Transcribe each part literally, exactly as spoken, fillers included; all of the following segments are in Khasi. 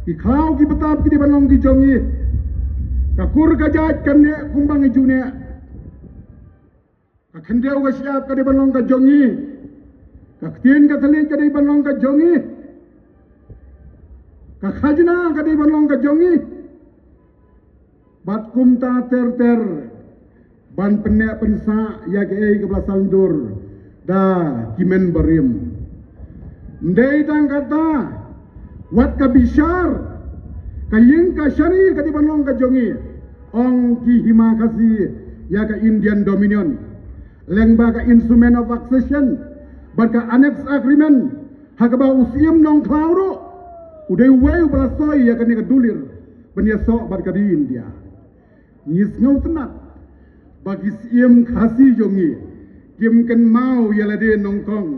Ki khlaw ki btap ki dei ban long ki jong ngi. Ka kur ka jait kan neh kumba ngi ju neh. Ka khyndew ka shyiap ka dei ban long ka jong ngi. Ka ktien ka thylliej ka dei ban long ka jong ngi. Ka khajna ka dei ban long ka jong ngi. Bad kumta ter ter ban pynneh pynsah ïa kaei kaba la sngewdur da ki hynmen barim. Ym dei tang kata, wat ka bishar, ka ïing ka shari ka dei ban long ka jong ngi, ong ki Hima Khasi ïa ka Indian Dominion. Lyngba ka Instrument of Accession bad ka Annex Agreement, ha kaba u Syiem Nongkhlaw ruh u dei uwei uba la soi ïa kane ka dulir ban ïasoh bad ka ri India. Ngi sngewtynnat ba ki Syiem Khasi jong ngi kim kynmaw ïa lade nyngkong.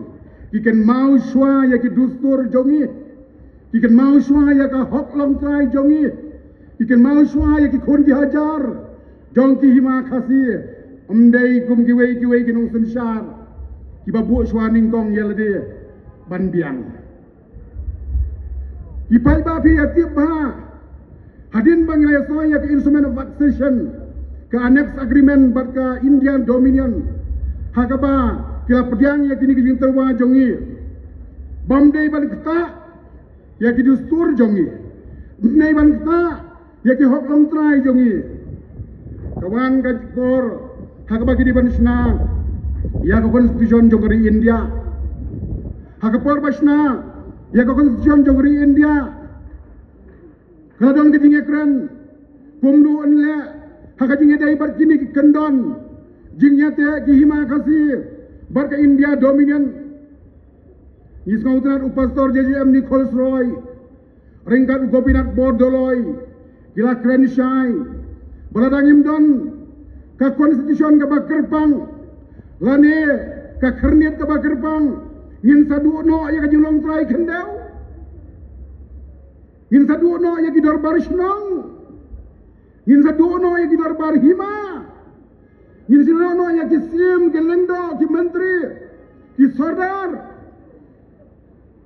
Ki kynmaw shuwa ïa ki dustur jong ngi. Ki kynmaw shuwa ïa ka hok longtrai jong ngi. Ki kynmaw shuwa ïa ki khun ki hajar jong ki Hima Khasi. Ym dei kum kiwei kiwei ki nongsynshar kiba buh shuwa nyngkong ïa lade ban biang. Ki paidbah, phi ïa tip ba hadien ba ngi la ïasoh ïa ka Instrument of Accession, ka Annex Agreement bad ka Indian Dominion, ha kaba ki la pdiang ïa kine ki jingtyrwa jong ngi, bym dei ban ktah ïa ki dustur jong ngi, bym dei ban ktah ïa ki hok longtrai jong ngi. Ka wan ka por ha kaba ki dei ban shna ïa ka Constitution jong ka ri India. Ha ka por ba shna ïa ka Constitution jong ka ri India, ka la don ka jingïakren kumno yn leh ha ka jingïadei bad kine ki kyndon jingïateh ki Hima Khasi bad ka India Dominion. Ngi sngewtynnat u Pastor J J M Nichols Roy ryngkat u Gopinath Bordoloi ki la kren shai ba lada ngim don ka Constitution kaba kyrpang lane ka khyrnit kaba kyrpang, ngin sa duh noh ïa ka jinglong trai khyndew. Ngin sa duh noh ïa ki dorbar shnong. Ngin sa duh noh ïa ki dorbar hima. Ngin sa duh noh ïa ki syiem, ki lyngdoh, ki myntri, ki sordar.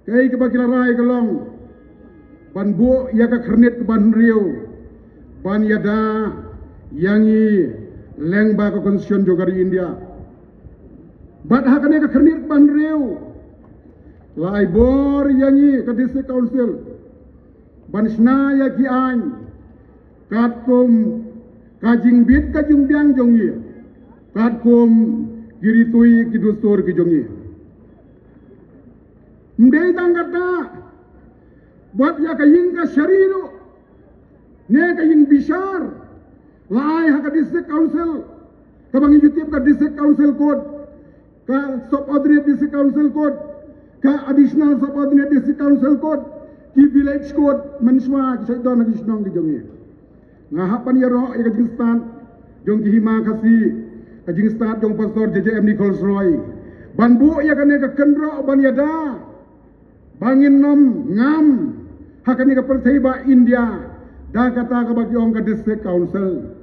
Kaei kaba ki la rai ka long ban buh ïa ka khyrnit kaba hynriew ban ïada ïa ngi lyngba ka Constitution jong ka ri India. Bad ha kane ka khyrnit kaba hynriew la ai bor ïa ngi ka District Council ban shna ïa ki aiñ katkum ka jingbit ka jingbiang jong ngi, katkum ki ritui ki dustur ki jong ngi. Ym dei tang kata, wat ïa ka ïing ka shari ruh ne ka ïing bishar la ai ha ka District Council, kaba ngi ju tip ka District Council Code, ka Subordinate District Council Code, ka Additional Subordinate District Council Code, ki Village Code, mynshuwa ki shait don ha ki shnong ki jong ngi. Nga hap ban ïaroh ïa ka jingstad jong ki Hima Khasi, ka jingstad jong Pastor J J M Nichols Roy ban buh ïa kane ka kynroh ban ïada ba ngin ym ngam ha kane ka pyrthei ba India da kata kaba ki ong ka District Council.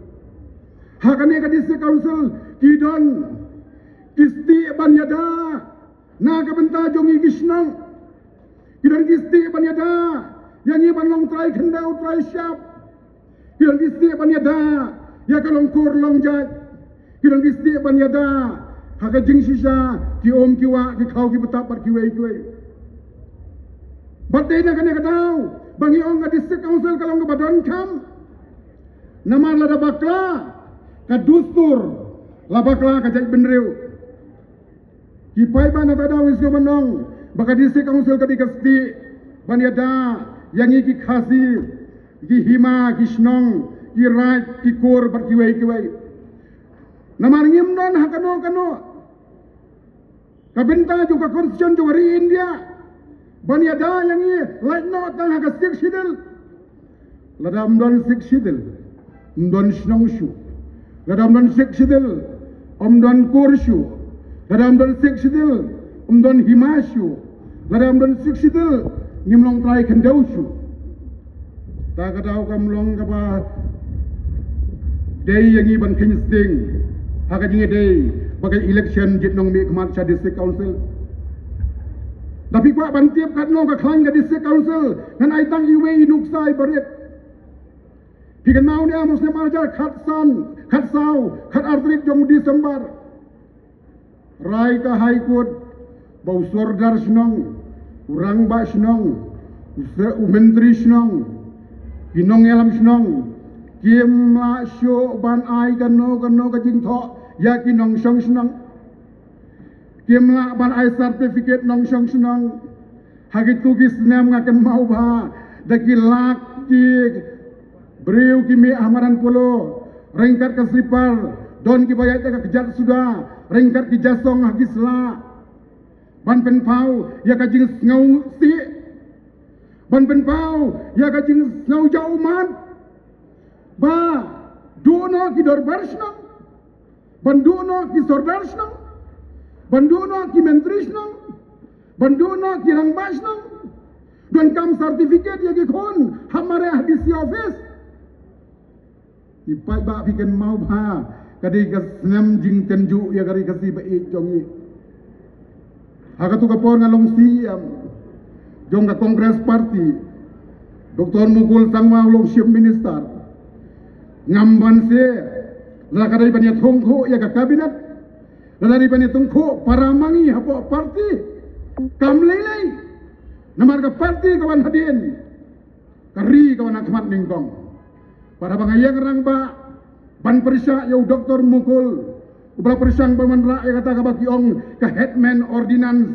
Ha kane ka District Council ki don ki stieh ban ïada na ka bynta jong ngi ki shnong. Ki don ki stieh ban ïada ïa ngi ban long trai khyndew trai shyiap. Ki don ki stieh ban ïada ïa ka long kur long jait. Ki don ki stieh ban ïada ha ka jingshisha, ki um ki wah, ki khaw ki btap bad kiwei kiwei. Bad dei na kane ka daw ba ngi ong ka District Council ka long kaba donkam. Namar lada bakla ka dustur, la bakla ka jaitbynriew. Ki paidbah, na kata daw ngi sngewbha ban ong ba ka District Council ka dei ka stieh ban ïada ïa ngi ki Khasi, ki hima, ki shnong, ki raid, ki kur bad kiwei kiwei. Namar ngim don ha kano kano ka bynta jong ka Constitution jong ka ri India ban ïada ïa ngi lait noh tang ha ka Sixth Schedule. Lada ym don Sixth Schedule, ym don shnong shuh. Lada ym don Sixth Schedule, ym don kur shuh. Lada ym don Sixth Schedule, ym don hima shuh. Lada ym don Sixth Schedule, ngim long trai khyndew shuh. Ta ka daw kam long kaba dei ïa ngi ban kheiñ sting ha ka jingïadei bad ka election jait nongmihkhmat sha District Council. Da phi kwah ban tip katno ka khlaiñ ka District Council, ngan ai tang iwei i nuksa iba rit. Phi kynmaw ne em, u snem ar hajar khatsan, khatsaw, khatar tarik jong u December, rai ka High Court ba u sordar shnong, u rangbah shnong, u se-, u myntri shnong, ki nongïalam shnong kim lah shuh ban ai kano kano ka jingthoh ïa ki nongshong shnong. Kim lah ban ai certificate nongshong shnong. Ha kitu ki snem nga kynmaw bha, da ki lak ki briew ki mih ha madan Polo, ryngkat ka slipar, don kiba ïaid da ka kjat suda, ryngkat ki jasong ha ki sla. Ban pynpaw ïa ka jingsngew sih. Ban pynpaw ïa ka jingsngew jaw ummat. Ba duh noh ki dorbar shnong. Ban duh noh ki sordar shnong. Ban duh noh ki myntri shnong. Ban duh noh ki rangbah shnong. Donkam certificate ïa ki khun ha mareh ha D C office. I paidbah, phi kynmaw bha, ka dei ka snem jingtynjuh ïa ka ri Khasi ba ïeit jong ngi. Ha katu ka por nga long C E M jong ka Congress Party, Doctor Mukul Sangma u long Chief Minister. Ngam banse lada ka dei ban ïatyngkhuh ïa ka cabinet, lada dei ban ïatyngkhuh para ma ngi hapoh party. Kam lei lei. Namar ka party ka wan hadien, ka ri ka wan ha khmat nyngkong. Bad haba nga ïeng rangbah ban pyrshah ïa u Doctor Mukul, uba la pyrshang ban wanrah ïa kata kaba ki ong ka Headman Ordinance,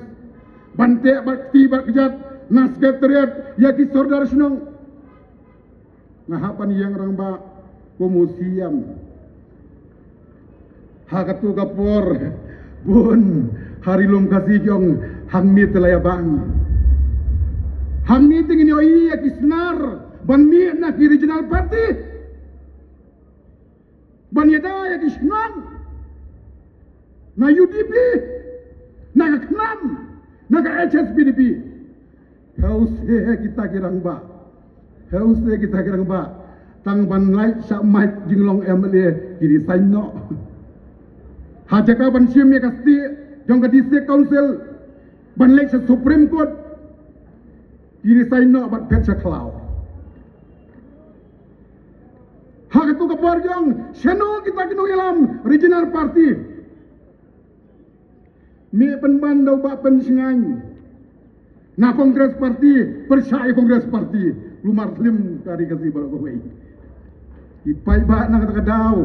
ban teh bad kti bad kjat na Secretariat ïa ki sordar shnong, nga hap ban ïeng rangbah kum u C E M. Ha katu ka por, bun ha ri lum Khasi ki ong, hangne te la ïa bang. Hangne te ngin ïohi ïa ki snar ban mih na ki regional party, ban ïada ïa ki shnong, na U D P, na ka KHNAM, na ka H S P D P. Heusi kita ki rangbah. Heusi kita ki rangbah. Tang ban leit shah mait jinglong M L A, ki resign noh. Ha jaka ban shim ïa ka stieh jong ka District Council, ban leit sha Supreme Court, ki resign noh bad phet sha khlaw. Ha katu ka por jong, shano kita ki nongïalam regional party? Mih pynban da u Bah Pynshngaiñ na Congress Party, pyrshah ïa Congress Party, lumar slim ka ri Khasi baroh kawei. I paidbah, na kata ka daw,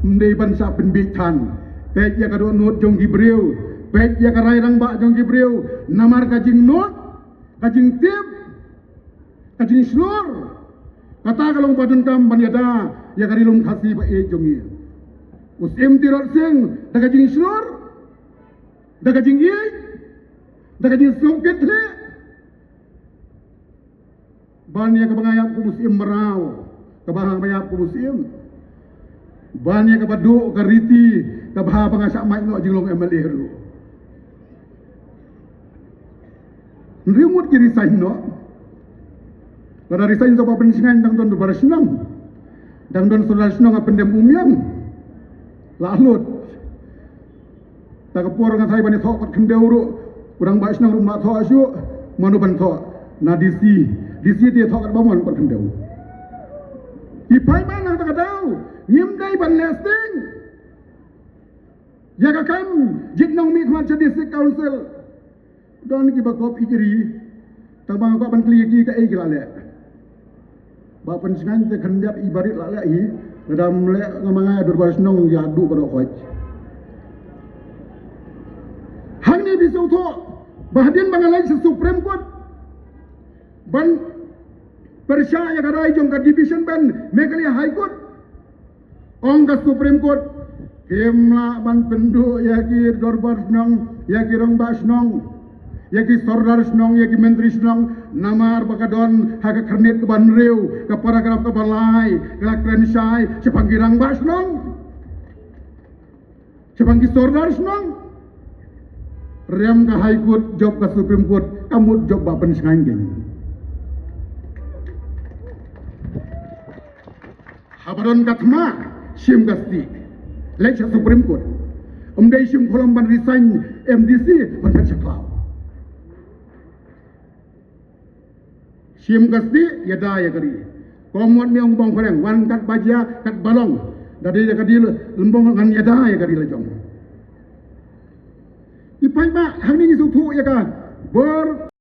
ym dei ban shah pynbieit than. Peit ïa ka dohnud jong ki briew, peit ïa ka rai rangbah jong ki briew, namar ka jingnud, ka jingtip, ka jingshlur, kata ka long ba donkam ban ïada ïa ka ri lum Khasi ba ïeit jong ngi. U Syiem Tirot Sing, da ka jingshlur, da ka jingïeit, da ka jingsngewkitkhlieh. Ban ïa kaba nga ïap kum u Syiem mraw, kaba nga ïap kum u Syiem. Ban ïa kaba duh ka riti, kaba haba nga shah mait noh jinglong M L A ruh. Hynriew ngut ki resign noh. Lada resign sha u Bah Pynshngaiñ, dang don dorbar shnong, dang don sordar shnong ha Pyndem Umïang. La lut. Ta ka por nga tharai ban ïathoh kot khyndew ruh, u rangbah shnong ruh um lah thoh shuh, mano ban thoh? Na D C. D C te ïathoh katba mon kot khyndew. I paidbah, na kata ka daw, ngim dei ban leh sting ïa ka kam jied nongmihkhmat sha District Council. Don kiba kop ïeit ri, tang ba nga kwah ban kylli ïa ki, kaei ki la leh. Bah Pynshngaiñ te khyndiat i barit la leh hi, lada ym leh nga ma nga, dorbar shnong ïa duh baroh khoit. Hangne phi sngewthuh ba hadien ba nga leit sha Supreme Court ban pyrshah ïa ka rai jong ka Division Bench Meghalaya High Court, ong ka Supreme Court, kim lah ban pynduh ïa ki dorbar shnong, ïa ki rangbah shnong, ïa ki sordar shnong, ïa ki myntri shnong, namar ba ka don ha ka khyrnit kaba hynriew, ka paragraph kaba lai, ka la kren shai shaphang ki rangbah shnong, shaphang ki sordar shnong. Rem ka High Court, jop ka Supreme Court, ka mut jop Bah Pynshngaiñ kein. Haba don ka thma, shim ka stieh, leit sha Supreme Court. Ym dei shim khlem ban resign M D C, ban phet sha khlaw. Shim ka sdieh, ïada ïa ka ri. Kum wat me ong bong phareng, wan kat ba jia, kat ba long. Da dei da ka ri lymbong ngan ïada ïa ka ri la jong. I paidbah, hangne ngi sngewthuh ïa ka bor